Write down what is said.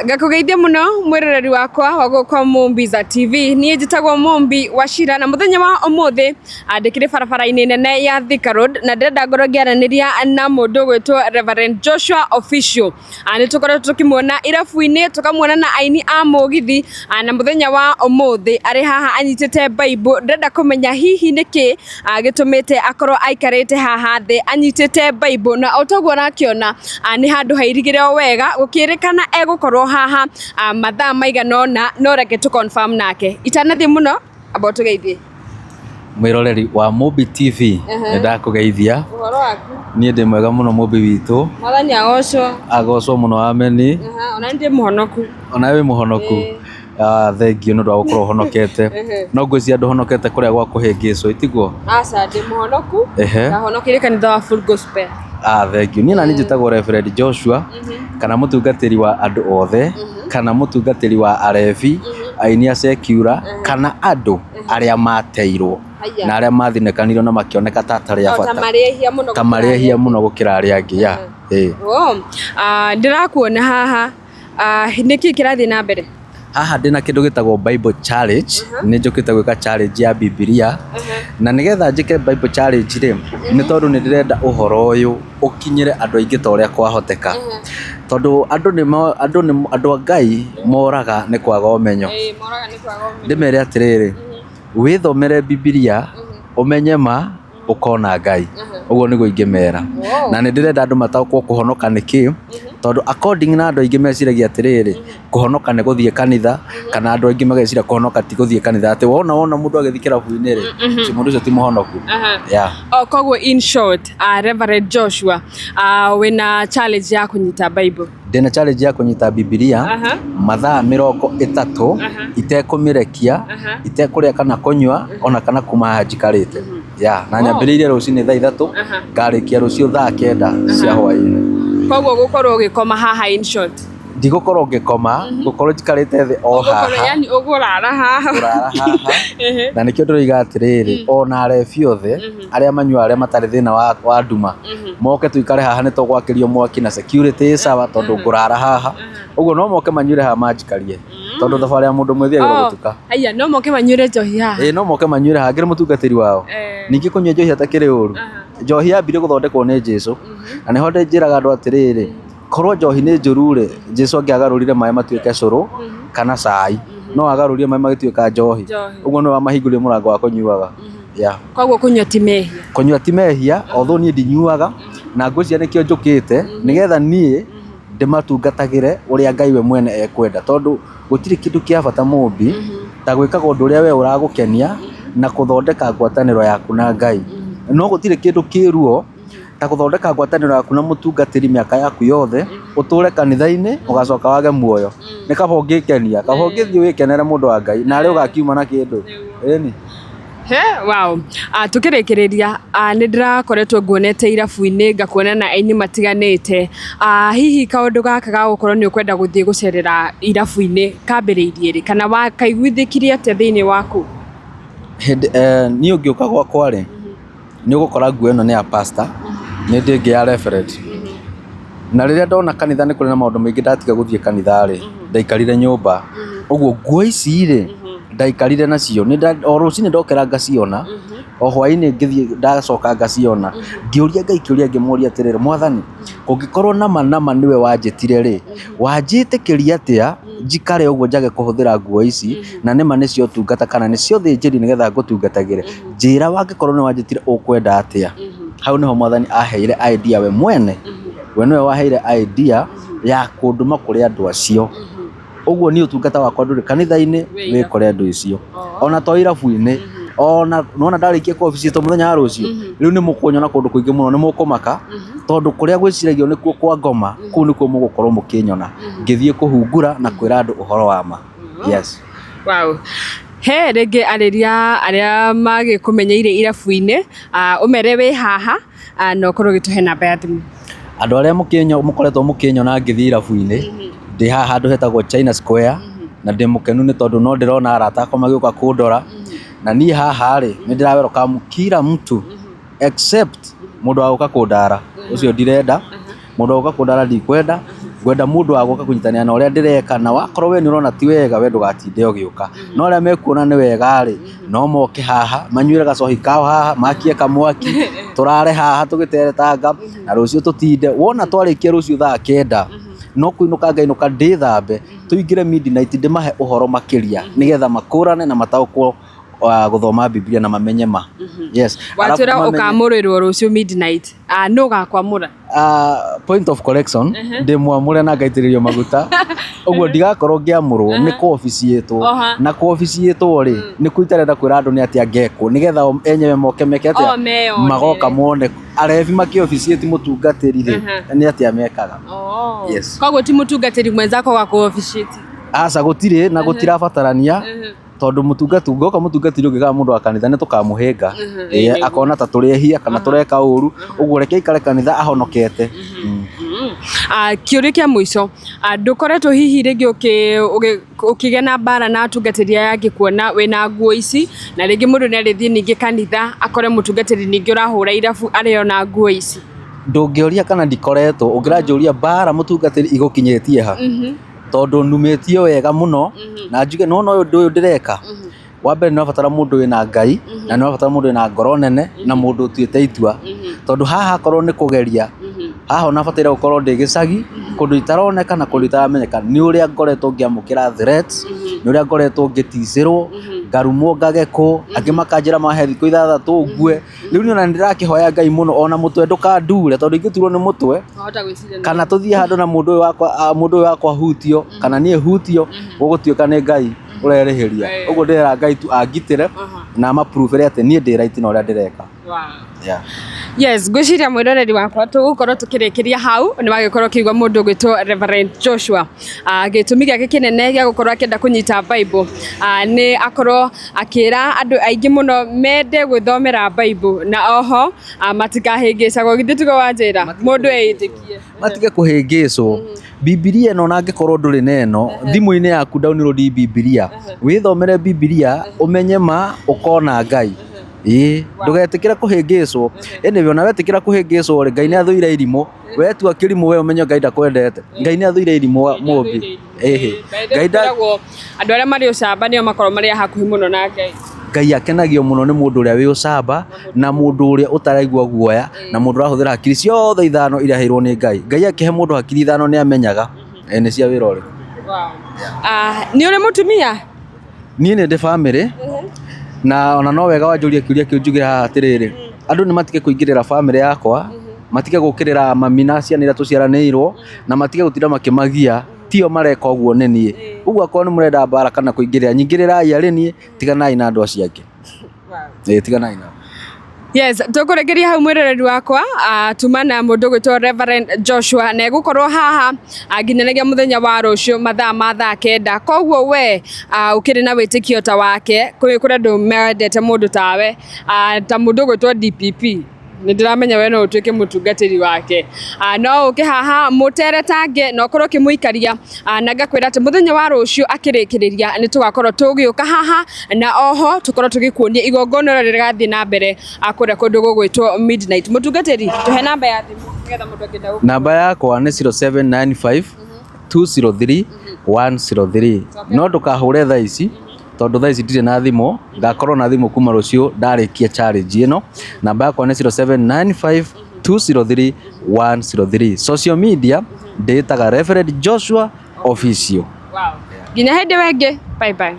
Ngakũgeithia mũno mwĩroreri wakwa wa gũkũ Mumbiza TV. Niĩ njĩtagwo Mumbi Wachira na mũthenya wa ũmũthĩ ndĩkĩrĩ barabara-inĩ nene ya Thika Road na ndĩrenda ngorwo ngĩaranĩria na mũndũ ũgwĩtwo Reverend Joshua Official. Nĩ tũkoretwo tũkĩmuona irabu-inĩ, tũkamuona na aini a mũgithi, na mũthenya wa ũmũthĩ arĩ haha anyitĩte Bible. Ndĩrenda kũmenya hihi nĩkĩ gĩtũmĩte akorwo aikarĩte haha thĩ anyitĩte Bible, na o toguo ũrakĩona nĩ handũ hairigĩre o wega gũkĩrĩkana egũkorwo haha mathaa maigana ũna, no reke tũ confirm nake. Itanathiĩ mũno, amba ũtũgeithie. Mwĩroreri wa Mũmbi TV, nĩ ndakũgeithia. Ũhoro waku? Niĩ ndĩ mwega mũno Mũmbi witũ. Mwathani agocwo. Agocwo mũno, ameni. Ona ndĩ mũhonoku. Ona wĩ mũhonoku. Ah, thengiũ nĩ ũndũ wa gũkorwo ũhonokete. No ngwĩciria ndũhonokete kũrĩa gwa kũhĩngĩcwo, itiguo? Aca, ndĩ mũhonoku. Ndahonokeire kanitha wa Full Gospel. Ah, thengiũ. Niĩ nani njĩtagwo Reverend Joshua, kana mũtungatĩri wa andũ othe, kana mũtungatĩri wa arebi, aini a secular, kana andũ arĩa mateirwo na arĩa mathinĩkanirio na makĩoneka ta atarĩ a Ta bata. marĩ ehia mũno. Ta marĩ ehia mũno gũkĩra arĩa angĩ. Yeah. Ĩĩ. Oh, ndĩrakuona haha. Nĩkĩ kĩrathiĩ na mbere? Haha ndĩna kĩndũ gĩtagwo Bible challenge. Nĩ njũkĩte gwĩka challenge ya Bibilia, na nĩgetha njĩke Bible challenge rĩ, nĩ tondũ nĩ ndĩrenda ũhoro ũyũ ũkinyĩre andũ aingĩ ta ũrĩa kwahoteka, tondũ andũ nĩ andũ nĩ andũ a Ngai moraga nĩ kwaga ũmenyo. Ndĩmere atĩrĩrĩ, wĩthomere Bibilia ũmenye ma ũkona Ngai. Ũguo nĩguo ingĩmera. Na nĩ ndĩrenda andũ mataũkwo kũhonoka nĩ kĩ, tondũ according na andũ aingĩ meciragia atĩrĩrĩ, kũhonoka nĩ gũthiĩ kanitha, kana andũ aingĩ mageciria kũhonoka ti gũthiĩ kanitha, atĩ wona wona mũndũ agĩthiĩ kĩrabu-inĩ rĩ, ũcio mũndũ ũcio ti mũhonoku. Yeah. Oh, koguo in short, Reverend Joshua, wĩna challenge ya kũnyita Bible. Ndĩna challenge ya kũnyita Bibilia mathaa 30 itekũmĩrekia, itekũrĩa kana kũnyua, ona kana kuma haha njikarĩte. Yeah, na nyambĩrĩirie rũcinĩ thaa 3, ngarĩkia rũciũ thaa 9 cia hwaĩ-inĩ. Koguo gũkorwo ũgĩkoma haha, in short. Ndigũkorwo ngĩkoma, ngũkorwo njikarĩte thĩ o haha. Yani ũgũrara haha. Ngũrara haha. Na nĩkĩo ndĩroiga atĩrĩrĩ, ona arebi othe arĩa manyuaga, arĩa matarĩ thĩna wa nduma, moke tũikare haha, nĩ tũgwakĩrio mwaki na security ĩ sawa, tondũ ngũrara haha. Ũguo no moke manyuĩre haha manjikarie, tondũ thabarĩ ya mũndũ mwĩthĩ agĩrĩirwo gũtuka. Haiya, no moke manyuĩre njohi haha? Ĩĩ, no moke manyuĩre haha, ngĩrĩ mũtungatĩri wao. Ningĩ kũnyua njohi hatakĩrĩ ũru. Njohi yambire gũthondekwo nĩ Jesũ, na nĩho njĩraga andũ atĩrĩrĩ, korwo njohi nĩ njũru rĩ, Jesũ angĩagarũrire maĩ matuĩke cũrũ kana cai, no agarũrire maĩ magĩtuĩka njohi. Ũguo nĩwe wamahingũrire mũrango wa kũnyuaga. Yeah. Koguo kũnyua ti mehia? Kũnyua ti mehia, although niĩ ndinyuaga, na ngwĩciria nĩkĩo njũkĩte, nĩgetha niĩ ndĩmatungatagĩre ũrĩa Ngai we mwene ekwenda, tondũ gũtirĩ kĩndũ kĩa bata mũmbi ta gwĩkaga ũndũ ũrĩa we ũragũkenia na kũthondeka ngwatanĩro yaku na Ngai. No gũtirĩ kĩndũ kĩ ruo ta gũthondeka ngwatanĩro yaku na mũtungatĩri mĩaka yaku yothe, ũtũre kanitha-inĩ, ũgacoka wage muoyo. Nĩ kaba ũngĩkenia, kaba ũngĩthiĩ wĩkenere mũndũ wa Ngai, narĩ ũgakiuma na kĩndũ. Ĩni. He, wow. Tukĩrĩkĩrĩria, nĩ ndĩrakoretwo nguonete irabu-inĩ, ngakuona na aini matiganĩte. Hihi kaũndũ gaka ga gũkorwo nĩ ũkwenda gũthiĩ gũcerera irabu-inĩ kambĩrĩirie rĩ, kana wakaiguithĩkirie atĩa thĩinĩ waku? Hĩndĩ niĩ ũngĩũka gwakwa rĩ, nĩ ũgũkora nguo ĩno nĩ ya pastor, nĩ ndĩ ĩngĩ ya reverend. Na rĩrĩa ndona kanitha nĩ kũrĩ na maũndũ maingĩ ndatiga gũthiĩ kanitha rĩ, ndaikarire nyũmba. Ũguo nguo ici rĩ, ndaikarire nacio, o rũcinĩ ndokĩra ngaciona, o hwainĩ ngĩthiĩ ndacoka ngaciona. Ngĩũria Ngai kĩũria ngĩmũria atĩrĩrĩ, Mwathani, kũngĩkorwo nama nama nĩwe wanjĩtire rĩ, wanjĩtĩkĩria atĩa njikare ũguo njage kũhũthĩra nguo ici, na nĩma nĩcio ũtungata kana nĩcio thĩnjĩri nĩgetha ngũtungatagĩre? Njĩra, wangĩkorwo nĩ wanjĩtire ũkwenda atĩa? Hau nĩho Mwathani aheire idea we mwene. We nĩwe waheire idea ya kũndũma kũrĩ andũ acio. Ũguo niĩ ũtungata wakwa ndũrĩ kanitha-inĩ, wĩ kũrĩ andũ acio, ona to irabu-inĩ. Ona nona ndarĩkia kũ officiate mũthenya wa rũciũ, rĩu nĩ mũkũnyona kũndũ kũingĩ mũno, nĩ mũkũmaka, tondũ kũrĩa gwĩciragio nĩkuo kwa ngoma, kũu nĩkuo mũgũkorwo mũkĩnyona ngĩthiĩ kũhungura na kwĩra andũ ũhoro wa ma. Yes. Wow. He rĩngĩ arĩria arĩa magĩkũmenyeire irabu-inĩ, ũmere wĩ haha, na ũkorwo ũgĩtũhe namba ya thimũ. Andũ arĩa mũkoretwo mũkĩnyona ngĩthiĩ irabu-inĩ, ndĩ haha handũ hetagwo China Square, na ndĩ mũkenu nĩ tondũ no ndĩrona arata akwa magĩũka kũndora. Na niĩ haha rĩ, nĩ ndĩra welcome kila mtu except mũndũ wa gũka kũndara, ũcio ndirenda. Mũndũ wa gũka kũndara ndikwenda. Ngwenda mũndũ wa gũka kũnyitanĩra na ũrĩa ndĩreka, na wakorwo we nĩ ũrona ti wega, we ndũgatinde ũgĩũka. No arĩa mekuona nĩ wega rĩ, no moke haha manyuĩre gacohi kao haha, makie kamwaki, tũrare haha tũgĩteretanga, na rũciũ tũtinde. Wona twarĩkia rũciũ thaa 9, no kũinũka ngainũka ndĩthambe, tũingĩre midnight ndĩmahe ũhoro makĩria, nĩgetha makũrane na mataũkwo gũthoma Biblia na mamenye ma. Yes. Watwĩra Alafu mamenye- ũkamũrĩrwo rũciũ midnight. Nũ ũgakwamũra? Point of correction, ndĩ mwamũre na ngaitĩrĩrio maguta, ũguo ndigakorwo ngĩamũrwo nĩ kwa obici ĩtwo. Na kwa obici ĩtwo rĩ, nĩ kuo itarenda kwĩra andũ nĩ atĩa ngekwo, nĩgetha o enyewe moke meke atĩa, O meyonere. Magoka mone arebi makĩ obici ĩti mũtungatĩri rĩ, nĩ atĩa mekaga. Yes. Koguo ti mũtungatĩri mwenzako wa kũobici? Aca, gũtirĩ na gũtirabatarania, tondũ mũtungati ngoka mũtungatĩri ũngĩ kana mũndũ wa kanitha nĩ tũkamũhĩnga. Ĩĩ, akona ta tũrĩ ehia kana tũreka ũru, ũguo reke aikare kanitha ahonokete. Kĩũria kĩa mũico, ndũkoretwo hihi rĩngĩ ũkĩgĩa na mbara na atungatĩri aya angĩ kuona wĩna nguo ici, na rĩngĩ mũndũ nĩ arĩthiĩ ningĩ kanitha akore mũtungatĩri ningĩ ũrahũra irabu arĩ ona nguo ici? Ndũngĩũria kana ndikoretwo, ũngĩranjũria mbara mũtungatĩri igũkinyĩtie ha, tondũ numĩtio wega mũno, na njuge nĩwona ũyũ ũndũ ũyũ ndĩreka, wa mbere nĩ ũrabatara mũndũ wĩna Ngai, na nĩ ũrabatara mũndũ wĩna ngoro nene, na mũndũ ũtuĩte itua, tondũ haha akorwo nĩ kũgeria, haha ona bataire gũkorwo ndĩ gĩcagi kũndũ itaroneka na kũndũ itaramenyeka, nĩ ũrĩa ngoretwo ngĩamũkĩra threats, nĩ ũrĩa ngoretwo ngĩticĩrwo, ngarumwo, ngagekwo, angĩ makanjĩra mahe thikũ 6 ngue. Rĩu niĩ ona nĩndĩrakĩhoya Ngai mũno ona mũtwe ndũkandure, tondũ ingĩturwo nĩ mũtwe Wahota gwĩciria kana tũthiĩ handũ na mũndũ ũyũ wakwa mũndũ ũyũ wakwa hutio kana niĩ hutio, gũgũtuĩka nĩ Ngai ũrerĩhĩria. Ũguo ndĩrera Ngai tu angitĩre na amaprove atĩ niĩ ndĩ right na ũrĩa ndĩreka. Yeah. Yes, ngwĩciria mwĩroreri wakwa tũgũkorwo tũkĩrĩkĩria hau. Nĩ wagĩkorwo ũkĩigua mũndũ ũgwĩtwo Reverend Joshua. Gĩtũmi gĩake kĩnene gĩa gũkorwo akĩenda kũnyita Bible, nĩ akorwo akĩra andũ aingĩ mũno mende gwĩthomera Bible, na oho matikahĩngĩcagwo. Githĩ tiguo wanjĩra mũndũ eĩtĩkie? Matige kũhĩngĩcwo. Bibilia ĩno, ona angĩkorwo ndũrĩ na ĩno thimũ-inĩ yaku, download Bibilia, wĩthomere Bibilia, ũmenye ma ũkona Ngai. Ĩĩ, ndũgetĩkĩre kũhĩngĩcwo. Anyway, ona wetĩkĩra kũhĩngĩcwo rĩ, Ngai nĩ athũire irimũ. Wetua kĩrimũ we ũmenye Ngai ndakwendete. Ngai nĩ athũire irimũ, mũmbi. Ĩhĩ, Ngai nda Kwĩragwo andũ arĩa marĩ ũcamba nĩo makoragwo marĩ a hakuhĩ mũno na Ngai. Ngai akenagio mũno nĩ mũndũ ũrĩa wĩ ũcamba, na mũndũ ũrĩa ũtaraigua guoya, na mũndũ ũrahũthĩra hakiri ciothe ithano iria aheirwo nĩ Ngai. Ngai akĩhe mũndũ hakiri ithano nĩ amenyaga nĩ cia wĩra ũrĩkũ. Nĩ ũrĩ mũtumia? Niĩ nĩ ndĩ bamĩrĩ, na ona no wega wanjũria kĩũria kĩu njugĩre haha atĩrĩrĩ, andũ nĩ matige kũingĩrĩra bamĩrĩ yakwa, matige gũkĩrĩra mami na ciana iria tũciaranĩirwo, na matige gũtinda makĩmagia, tio mareka ũguo nĩ niĩ. Ũguo akorwo nĩ mũrenda mbara kana kũingĩrĩra, nyingĩrĩrai arĩ niĩ, tiganai na andũ acio angĩ. Ĩĩ, tiganai nao. Yes, tũkũrĩkĩria hau mwĩroreri wakwa, tuma na mũndũ ũgwĩtwo Reverend Joshua, na egũkorwo haha nginyanĩria mũthenya wa rũciũ mathaa ma thaa 9. Koguo we ũkĩrĩ na wĩtĩkio ta wake, kũrĩ andũ mendete mũndũ tawe, ta mũndũ ũgwĩtwo DPP, nĩ ndĩramenya we no ũtuĩke mũtungatĩri wake. No ũke haha mũteretange na ũkorwo ũkĩmũikaria, na ngakwĩra atĩ mũthenya wa rũciũ akĩrĩkĩrĩria nĩ tũgakorwo tũgĩũka haha, na oho tũkorwo tũgĩkuonia igongona rĩrĩa rĩrathiĩ na mbere kũrĩa kũndũ gũgwĩtwo midnight. Mũtungatĩri, tũhe namba ya thimũ nĩgetha mũndũ angĩenda gũkũ. Namba yakwa nĩ 0795 203 103, no ndũkahũre thaa ici, tondũ thaa ici ndirĩ na thimũ. Ngakorwo na thimũ kuma rũciũ ndarĩkia challenge ĩno. Namba yakwa nĩ 0795 203 103. Social media ndĩtaga Reverend Joshua Official. Wow. Nginya hĩndĩ wengĩ, bye bye.